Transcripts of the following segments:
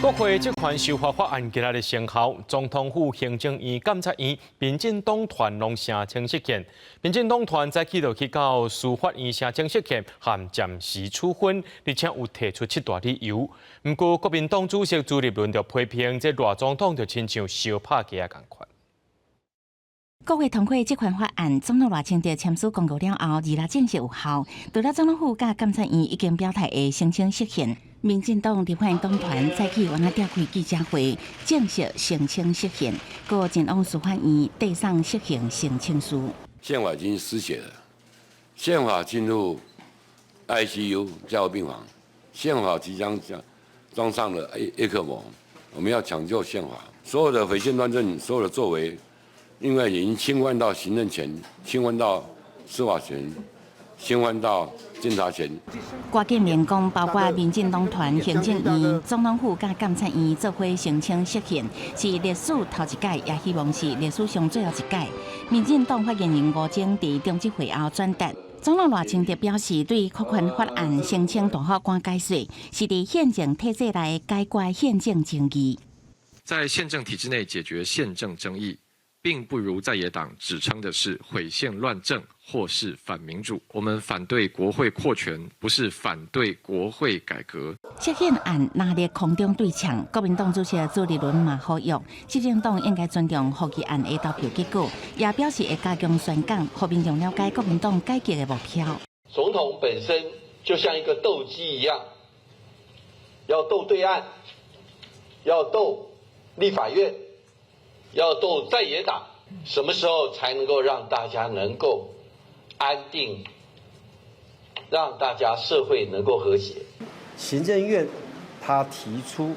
國會職權修法法案今仔日生效，總統府、行政院、監察院、民進黨團攏聲稱釋憲。民進黨團早起就去到司法院聲稱釋憲，含暫時處分，而且有提出七大理由。毋過國民黨主席朱立倫就批評，這賴總統就親像相拍雞仔仝款。國會通過職權法案，總統賴清德簽署公告了後，二六正式有效。除了總統府佮監察院已經表態會申請釋憲，民進黨立法黨團早起原來召開記者會，正式申請釋憲，閣前往司法院遞送釋憲申請書。憲法已經失血了，憲法進入 ICU 加護病房，憲法即將裝上了葉克膜，我們要搶救憲法，所有的毀憲亂政，所有的作為，因為已經侵犯到行政權，侵犯到司法權，侵犯到監察權。郭建明講，包括民進黨團、行政院、總統府佮監察院做伙申請釋憲，是歷史頭一擺，也希望是歷史上最後一擺。民進黨發言人吳崢佇中執會後轉達，總統賴清德表示，對擴權法案申請大法官解說，是佇憲政體制內解決憲政爭議。在憲政體制內解決憲政爭議，並不如在野黨指稱的是毀憲亂政或是反民主。我們反對國會擴權，不是反對國會改革。釋憲案拿佇空中對嗆，國民黨主席朱立倫嘛呼籲，執政黨應該尊重附議案的投票結果，也表示會加強宣講，予民眾了解國民黨改革的目標。總統本身就像一個鬥雞一樣，要鬥對岸，要鬥立法院，要鬥在野黨，什麼時候才能夠讓大家能夠安定，讓大家社會能夠和諧？行政院他提出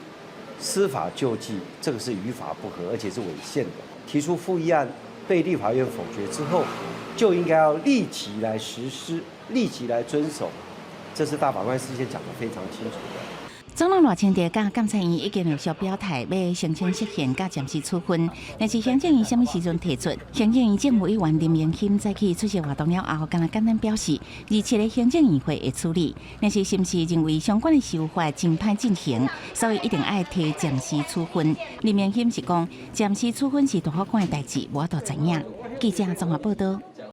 司法救濟，這個是於法不合，而且是違憲的。提出附議案被立法院否決之後，就應該要立即來實施，立即來遵守。這是大法官事先講得非常清楚的。總統賴清德佮監察院已經陸續表態，欲申請釋憲佮暫時處分。但是行政院啥物時陣提出？行政院政務委員林明欽早起出席活動了後，敢若簡單表示，27日行政院會會處理。但是是毋是認為相關的修法真歹進行，所以一定愛提暫時處分？林明欽是講，暫時處分是大法官的代誌，無法度知影。記者綜合報道。